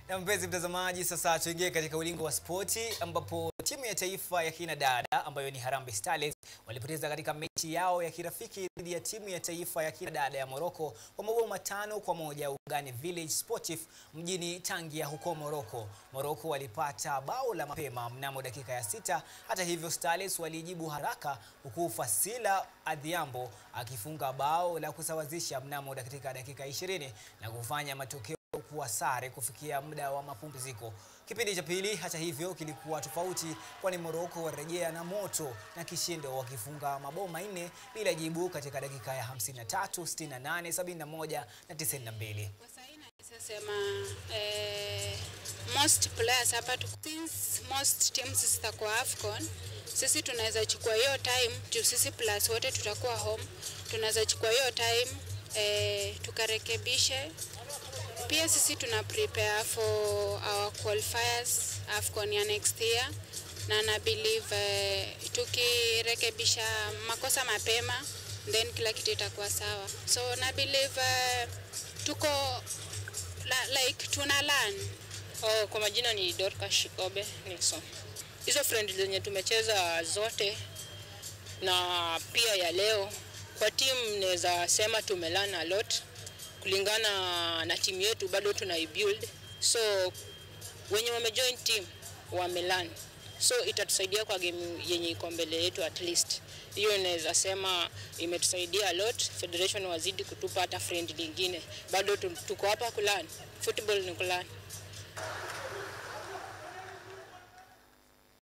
Na mpenzi mtazamaji, sasa tuingie katika ulingo wa spoti ambapo timu ya taifa ya kina dada ambayo ni Harambee Starlets walipoteza katika mechi yao ya kirafiki dhidi ya timu ya taifa ya kina dada ya Morocco kwa mabao 5-1 Ugani Village Sportif mjini Tangia huko Morocco. Morocco walipata bao la mapema mnamo dakika ya 6. Hata hivyo Starlets walijibu haraka huku Fasila Adhiambo akifunga bao la kusawazisha mnamo dakika 20 na kufanya matokeo kuwa sare kufikia muda wa mapumziko. Kipindi cha pili hata hivyo kilikuwa tofauti, kwani Morocco warejea na moto na kishindo wakifunga mabao 4 bila jibu katika dakika ya 53, 68, 71 na 92. Sema most players hapa since most teams zitakuwa AFCON, sisi tunaweza chukua hiyo time juu sisi plus wote tutakuwa home, tunaweza chukua hiyo time tukarekebishe. Pia sisi tuna prepare for our qualifiers AFCON ya next year, na believe tukirekebisha makosa mapema then kila kitu itakuwa sawa. So na believe tuko like tuna learn. Oh, kwa majina ni Dorcas Shikobe Nixon. Hizo friend zenye tumecheza zote na pia ya leo kwa team naweza sema tumelearn a lot. Kulingana na timu yetu bado tunaibuild, so wenye wamejoin team wamelearn, so itatusaidia kwa game yenye iko mbele yetu. At least hiyo naweza sema imetusaidia a lot. Federation wazidi kutupa hata friend lingine, bado tuko hapa kulearn. Football ni kulearn.